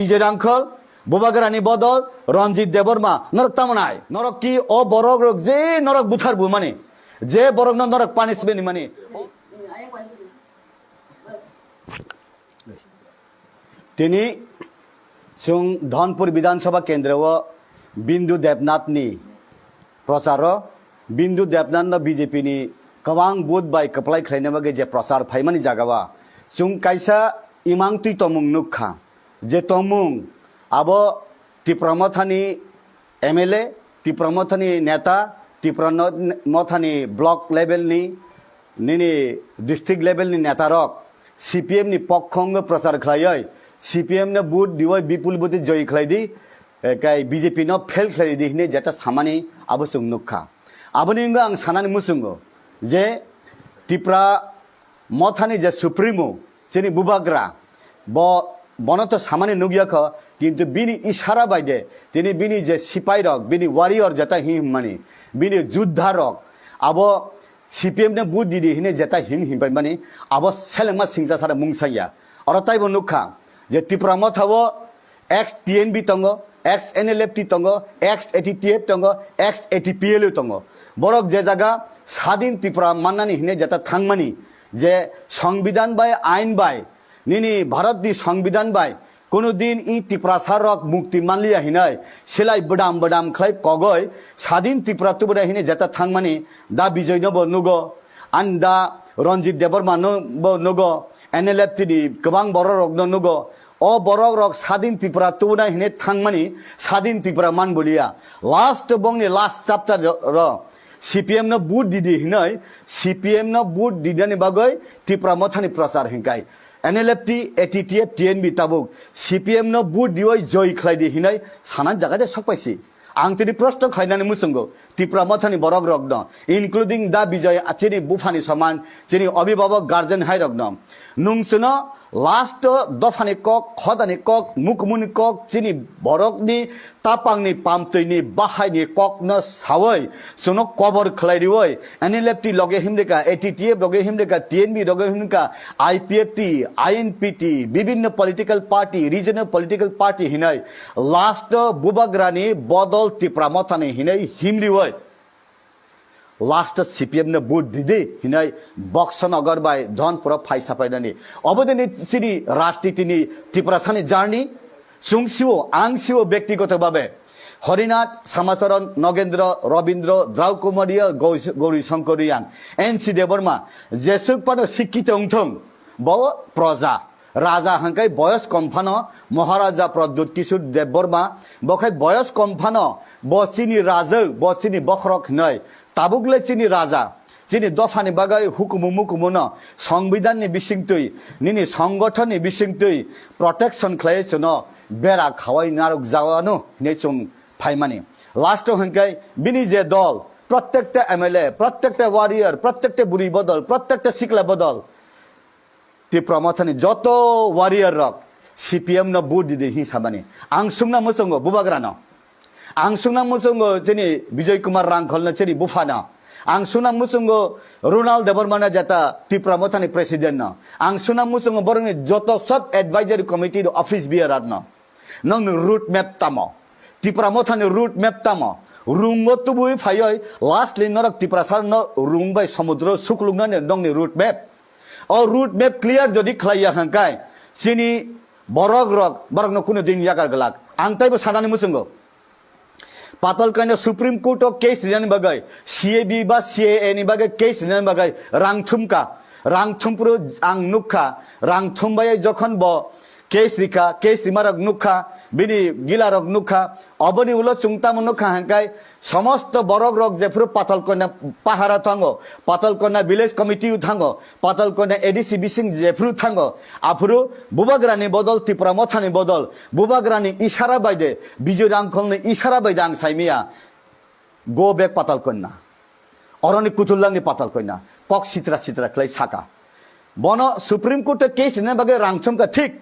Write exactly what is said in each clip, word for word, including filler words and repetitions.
Vijay Rangkhol, Bubagrani bodol Ranjit Debbarma, norok tamo nai? Norok ki o borok rok je norok buthar bu mani, je borok no norok punishment ni mani? Tini chwng Dhonpur Bidhan Sabha kendro o Bindu Debnath ni prochar o, Bindu Debnath no B J P ni kwbang booth bai kwplai khlaina bagwi je prochar phaimani jaga o chwng kaisa imang twi tongmung nukha. Je tongmung abo Tipra Mothani M L A, Tipra Mothani neta, Tipra no-, Mothani block level ni, nini district level ni neta rok C P M ni pokhongo prochar khlaioi, C P M no vote dioi bipul vote joi khlai di, eh, kai B J P no fail khlai di hine jeta samani abo chwng nukha. Aboni wngwi ang sanani muchungo je Tipra Mothani je Supremo, chini Bubagra, bo, bono to samani nukya kho, kintu bini isara bai de, tini bini je sipai rok, bini warrior jeta hin himmani, bini juddha rok, abo C P M no vote didi hine jeta hin himpaimani, abo selengma singcha sara mungsaya. Oro taibo nukha je Tipra Motha o ex T N B tongo, ex N L F T tongo, ex A T T F tongo, ex A T P L U tongo. Borok je jaga sadin Tipra mannani hine jeta thangmani, je Songbidan bai, ain bai, nini Bharat ni Songbidan bai, kono din i Tiprasa rok mukti manliya hinai, silai bwdam bwdam khlai kogoi, sadin Tipra tubunai hine jeta thangmani, da Bijoy no bo nugo, ani da Ranjit Debbarma no bo nugo, N L F T ni kwbang borok rok no nugo, o borok rok sadin Tipra tubunai hine thangmani, sadin Tipra man buliya. Last bongni last chapter ro, ro. C P M no vote didi hinoi, C P M no vote didani bagoi Tipra Mothani prochar hinkai. N L F T, A T T F, T N B tabuk C P M no vote dioi joi khlai di hinoi sanan jaga de sokpaisi. Ang tini proshno khlainani muchungo Tipra Mothani borok rokno, including da Bijoy, chini buphani soman, chini abhibhabok guardian hai rokno. Nung chwngno last o dophani kok, hodani kok, mukumuni kok, chini borokni tapangni pamtwini bahaini kokno sawi chwngno kobor khlai riwi N L F T loge himrika, A T T F loge himrika, T N B loge himrika, I P F T, I N P T, bibinno political party, regional political party hinai last o Bubagrani bodol Tipra Mothani hinai himriwi. Last C P M no vote didi hinai Boxo Nagar bai Dhonpuro phai sapainani. Obo dini chini rajniti ni Tiprasani journey. Chwng sio, ang sio bektigoto babe. Horinath, Samacharan, Nogendro, Robindro, Draukumaria, Gous-, Gauri Shankar Reang, N C Debbarma, jesuk pano sikkito wngthong, bo proja. Raja hwnkhe boyos kom phano Maharaja Pradyut Kishore Debbarma, bo khai boyos kom phano bo chini rajak, bo chini bokhorok hinoi. Tabukle chini raja, chini dophani bagwi hukumu mukumuno, Songbidanni bisingtwi, nini songothonni bisingtwi protection khlai chwngno bera khawai narwk jagano hinwi chwng phaimani. Last o hwnkhe bini je dol, prottekta M L A, prottekta warrior, prottekta buri bodol, prottekta sikla bodol, Tipra Mothani joto warrior rok C P M no vote didi hin samani. Ang sungna muchungo Bubagrano. Ang sungna muchungo chini Bijoy Kumar Rangkholno, chini buphano. Ang sungna muchungo Ronald Debbarmano, jeta Tipra Mothani president no. Ang sungna muchungo borokni joto sub advisory committee office bearer no. Nokni road map tamo? Tipra Mothani road map tamo? Rungo tubui phaioi lastly norok Tiprasa no rung bai somudro sukluknani nokni road map. O road map clear jodi khlaiya hwnkhe chini borok rok, borokno kunu din yakar glak. Ang taibo sanani muchungo. Patalkoina Supreme Court o case rinani bagwi, C A B ba C A A ni bagwi case rinani bagwi rang thumkha. Rang thumpru ang nukha, rang thumbai jokhon bo case rikha, case rimarok nukha, bini gilarok nukha, oboni ulo chwng tamo nukha hwnkhe somosto borok rok jephuru Patalkoina pahara thango, Patalkoina village committee o thango, Patalkoina A D C bising jephuru thango, aphuru Bubagrani bodol, Tipra Mothani bodol, Bubagrani isara baide, Bijoy Rangkholni isara baide ang saimaya. Go back Patalkoina. Oroni kutullangni Patalkoina. Kok sitra sitra khlai saka. Bono Supreme Court o case rina bagwi rang thumkha thik.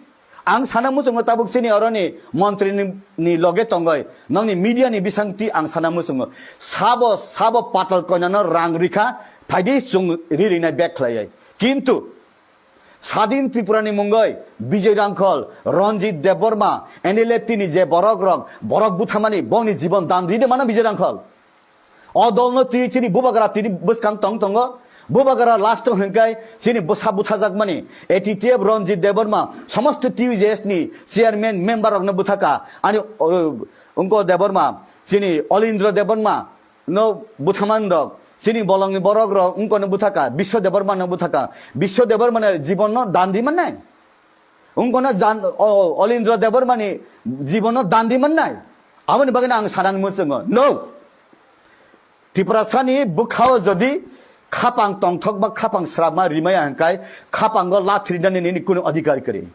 Ang sana muchungo tabuk chini oroni montri ni, ni loge tongoi. Nokni media ni bisingtwi ang sana muchungo. Sabo, sabo Patalkoina no rang rikha, phaidi chwng ri rinai back khlaioi. Kintu Sadin Tripura ni mungoi Bijoy Rangkhol, Ranjit Debbarma, N L F T ni je borok rok, borok buthamani bongni jibon dan ride mana Bijoy Rangkhol. O dol no twi chini bubagra tini bwskang tong tongo. Bubagra last o hwnkai chini bwsa buthajakmani A T T F Ranjit Debbarma, somosto T U J S ni chairman member rokno buthaka. Ani, o, wngko Debbarma, chini Olindra Debbarma, no buthaman rok, chini bolongni borok rok wngkone buthaka, Biswa Debbarma no buthaka. Biswa Debbarma ni jibon no dan di mannai. Wngkone jan, o, Olindra Debbarma ni jibon no dan di mannai. Aboni bagwi ang sanan muchungo. No. Tiprasani bwkhao jodi khapang tongthok ba khapang srapma rimaya hwnkai, khapango lathrinani nini kunu adhikar kwrwi.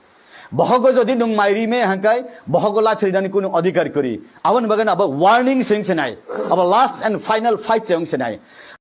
Bohogo jodi nwng mai rimaya hwnkai, bohogo lathrinani kunu adhikar kwrwi. Aboni bagwi abo warning se wngse nai. Abo last and final fight se wngse nai.